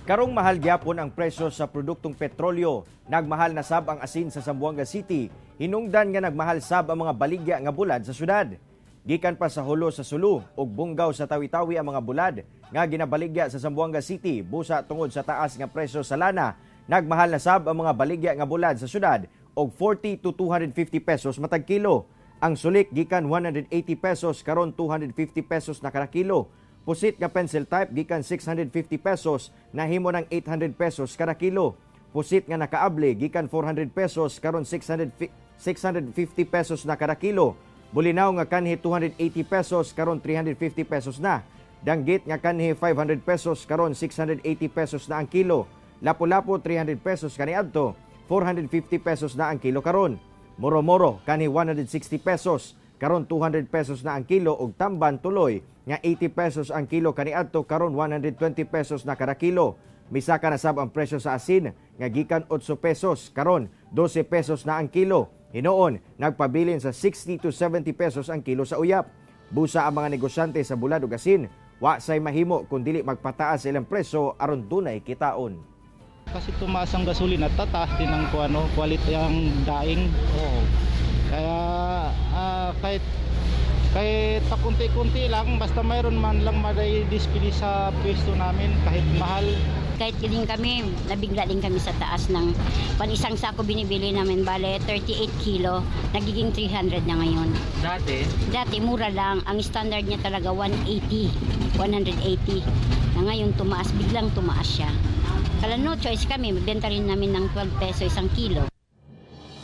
Karong mahal gyapon ang presyo sa produktong petrolyo. Nagmahal na sab ang asin sa Zamboanga City. Hinungdan nga nagmahal sab ang mga baligya nga bulad sa syudad. Gikan pa sa Jolo sa Sulu ug Bongao sa Tawi-Tawi ang mga bulad nga ginabaligya sa Zamboanga City busa tungod sa taas nga presyo sa lana. Nagmahal na sab ang mga baligya nga bulad sa syudad og 40 to 250 pesos matag kilo. Ang sulik gikan 180 pesos, karon 250 pesos na kada kilo. Pusit nga pencil type gikan 650 pesos, nahimo ng 800 pesos kada kilo. Pusit nga nakaable gikan 400 pesos, karon 650 pesos na kada kilo. Bulinaw nga kanhi 280 pesos, karon 350 pesos na. Danggit nga kanhi 500 pesos, karon 680 pesos na ang kilo. Lapu-lapu 300 pesos kaniadto, 450 pesos na ang kilo karon. Moro-moro kanhi 160 pesos, karon 200 pesos na ang kilo ug tamban tuloy nga 80 pesos ang kilo kaniadto, karon 120 pesos na kada kilo. Misaka na sab ang presyo sa asin nga gikan 8 pesos, karon 12 pesos na ang kilo. Hinuon nagpabilin sa 60 to 70 pesos ang kilo sa uyap. Busa ang mga negosyante sa bulad ug asin, wa say mahimo kun dili magpataas ilang presyo aron dunay kitaon. Kasi tumaas ang gasolina, tataas din ang ano, quality ang daing. Kaya kahit kahit pa kunti-kunti lang, basta mayroon man lang madai-display sa pwesto namin kahit mahal. Kahit din kami, nabigla din kami sa taas ng pan isang sako binibili namin, bale 38 kilo, nagiging 300 na ngayon. Dati? Dati mura lang, ang standard niya talaga 180, 180. Na ngayon tumaas, biglang tumaas siya. Kala no choice kami, benta rin namin ng 12 peso isang kilo.